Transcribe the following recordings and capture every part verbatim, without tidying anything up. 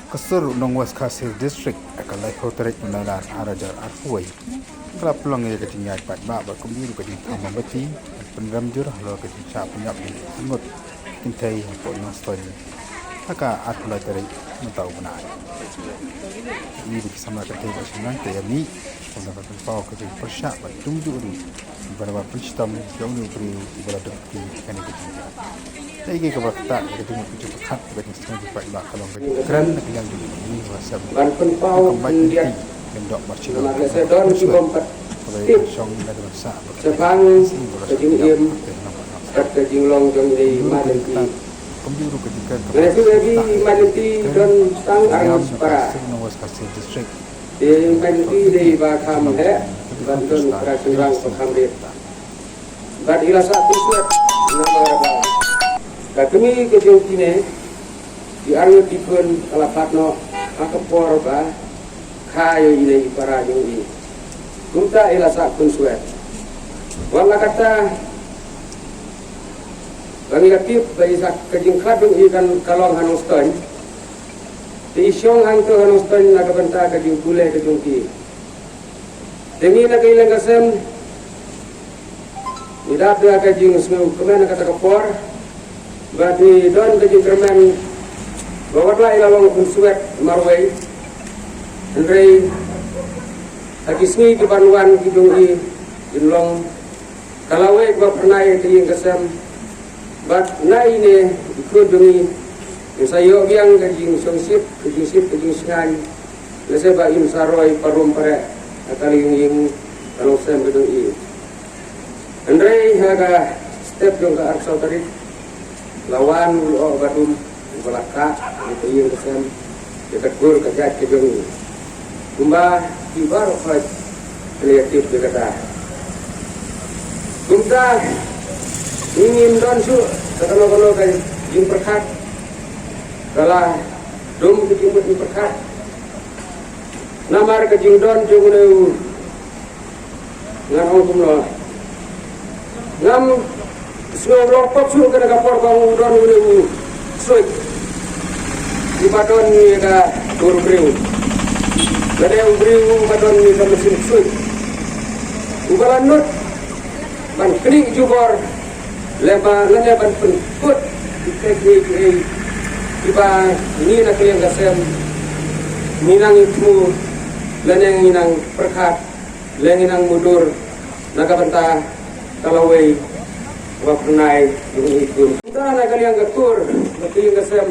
Ka sur u nong West Khasi Hills District ha ka laiphew tarik u Nailar ar hajar arphew wei ka la pynlong ïa ka jingïaid paidbah bad kumjuh ruh ka jingtham mombati ban pynrem jur halor ka jingshah pynïap jingïap ngut kynthei hapoh Nongstoiñ ha ka arphew lai tarik mynta u bnai. Ïa ki samla kynthei ba shim nang te ïa mih kumta ban pynpaw ka jingpyrshah bad kumjuh ruh ban ba pynshitom ïa une u briew uba la dep ki kane ka jingïaid. Te ïa kaba ktah ïa ka jingmut ka jingpyrkhat ka jingsngew jingpait ba ka long ka jingkren na ka liang jong ki ba sem ban pynpaw ban dok ba shi namar ka se don ki bym pat tip shong na ka sa ba ka jingim kat ka jinglong jong i Mailanti. Kumjuh ruh ka jingkren ka Mailanti don tang arngut para. Te Mailanti dei ba kham heh ban don para shynrang ba kham rit. Bad i la sah pynsuet namar ba ka kmie ka jong kine ki arngut ki khun ka la phah noh ha ka por ba kha ïa ine i para jong i. Kumta i la sah pynsuet. Wat la katta ba ngi la tip ba i sah ka jingkhlad jong i kan ka long ha Nongstoiñ. Te i shong hangto ha Nongstoiñ na ka bynta ka jingpule ka jong ki. Te ngi na ka ïing ka sem ngi dap da ka jingsngew kmen ha kata ka por bad ngi don ka jingkyrmen ba wat la i la long pynsuet marwei. Hynrei ha ki sngi ki ban wan ki jong i kin long ka lawei kaba phyrnai ha ka ïing ka sem. Bad na ine i khun jong i ngin sa ïoh biang ka jingsngewsih ka jingsngewsih ka jingsngewsih. Lehse ba im sa roi parum pare ha ka ïing ka longsem ka jong i. Hynrei ha ka step jong ka arphew tarik la wan u lyoh ba dum ba la kah ïa ka ïing ka sem ïa ka kur ka jait ka jong i. Kumba ki baroh khoit ki la ïa tip ïa kata. Kumta ngim don shuh ka kano kano ka jingpyrkhat. Ka la dum ka jingmut jingpyrkhat. Namar ka jingdon jong une u ngan ong kumno. Ngam sngew long pop shuh kane ka por ba u don une u suit. Uba don ïa ka dur briew. Lane u briew uba don ïa ka machine suit. Uba la nud ban knieh jubor lem bad lane ban pynkut ïa kiei kiei kiba ngi na ka liang ka sem ngi nang ïathuh lane ngi nang pyrkhat lane ngi nang mudui na ka bynta ka lawei ba phyrnai jong i khun. Kumta na ka liang ka kur na ka liang ka sem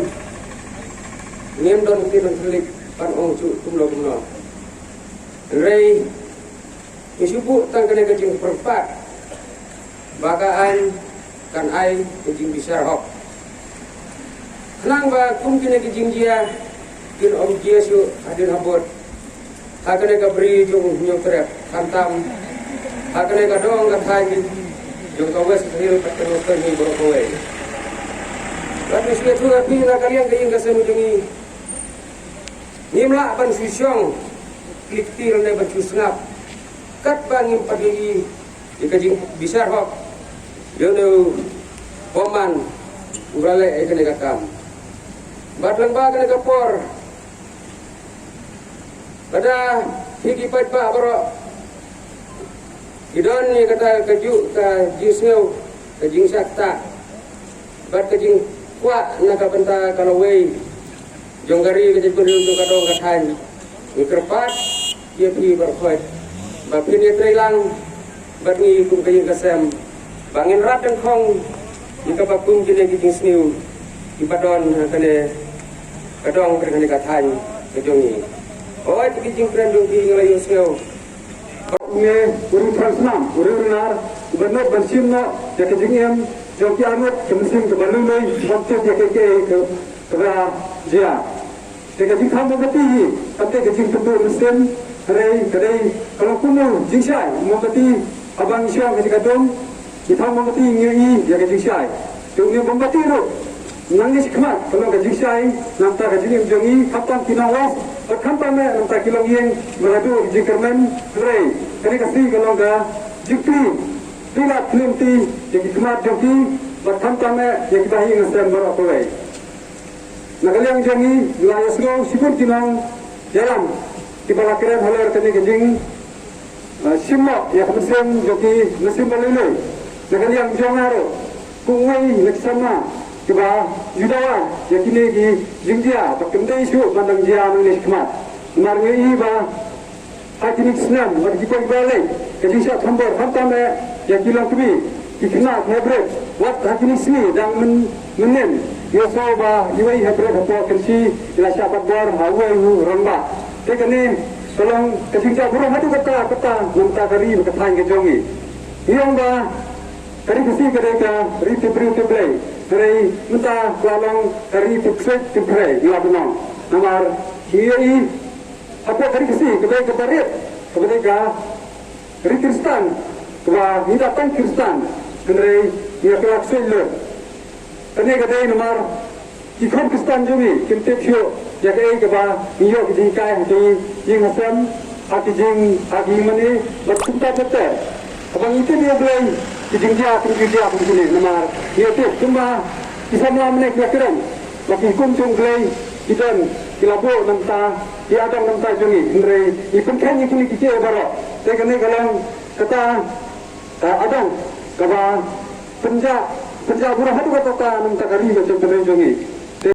ngim don ktien ban kylli ban ong shuh kumno kumno. Hynrei ngi shu buh tang kane ka jingpyrkhat ba ka aiñ kan ai ka jingbishar hok. Khnang ba kum kine ki jingjia kin ym jia shuh hadien habud ha kane ka bri jong u Hynñiewtrep, khamtam ha kane ka dong ka thaiñ jong ka West Khasi Hills bad ka Nongstoiñ hi baroh kawei. Bad ngi shu ïathuh ïa phi na ka liang ka ïing ka sem jong ngi, ngim lah ban shu shong klik til ne ban shu sngap katba ngim pat ïohi ïa ka jingbishar hok ïa une u bymman uba la leh ïa kane ka kam. Bad lyngba kane ka por, lada phi ki paidbah baroh ki don ïa kata kajuh ka jingsngew, ka jingshah ktah bad ka jingkwah na ka bynta ka lawei jong ka ri, ka jaitbynriew, jong ka dong ka thaiñ. Ngi kyrpad ïa phi baroh khoit ba phin ïatreilang bad ngi kum ka ïing ka sem ba ngin rat dyngkhong ïa kaba kum kine ki jingsniew kiba don ha kane ka dong, ha kane ka thaiñ ka jong ngi. Hooid, ki jingkren jong phi ngi la ïohsngew. Une u riewthrang snam, u riewriewnar uba nud ban shim noh ïa ka jingim jong ki arngut ka mynsiem kaba lui lui, bym tip ïa kiei kiei kaba jia. Te ka jingtham mombati hi kam dei ka jingpynduh mynsiem, hynrei ka dei ka long kum u jingshai mombati. Haba ngi shong ha ka jingkadum, ngi tham mombati, ngi ïohi ïa ka jingshai. Te une u mombati ruh nangne shakhmat ka long ka jingshai na ka bynta ka jingim jong ngi, khamtam ki nong West bad khamtam eh na ka bynta ki longïing ba la duh ka jingkyrmen. Hynrei kane ka sngi ka long ka jingplie, plie lad plie lynti ïa ki khmat jong ki bad khamtam eh ïa ki bahaïing hasem baroh kawei. Na ka liang jong ngi la ïohsngew shibun ki nongïalam kiba la kren halor kane ka jing, eh, shim noh ïa ka mynsiem jong ki mynsiem ba lei lei. Na ka liang jong nga ruh kum uwei na ki samla kiba ju dawa ïa kine ki jingjia ba kin dei shuh ban dang jia nangne shakhmat. Namar ngi i ba ha kine ki snem, wat ki poi ba leit, ka jingshah thombor khamtam eh ïa ki longkmie, ki khynnah ki hynrei wat ha kine ki sngi dang myn, mynnin ïohsngew ba iwei hynrei hapoh Kynshi i la shah bat bor ha uwei u rangbah. Te kane ka long ka jingjia burom haduh katta katta na ka bynta ka ri bad ka thaiñ ka jong ngi. Ngi ong ba ka ri Khasi ka dei ka ri tip briew tip Blei, hynrei mynta ka la long ka ri tip ksuid tip khrei, ngi la pynong. Namar ngi ïohi hapoh ka ri Khasi ka dei kaba rit, kaba dei ka ri Khristan, kaba ngi da tang Khristan, hynrei ngi la ksuid lut. Kane ka dei namar ki khun Khristan jong ngi kim tip shuh ïa kaei kaba ngi ïoh ki jinghikai ha ki ïing ha sem, ha ki jing, ha ki mane bad kumta ter ter. Haba ngi tip ïa U Blei, ki jingjia kim ju jia kum kine, namar ngi tip kumba ki samla mynne ki la kren ba ki hukum jong U Blei ki don, ki la buh na ka bynta, ki adong na ka bynta jong ngi, hynrei ngi pynkheiñ ïa kine kiei kiei baroh. Te kane ka long kata ka adong kaba pynjah, pynjah burom haduh katta katta na ka bynta ka ri ka jaitbynriew jong ngi.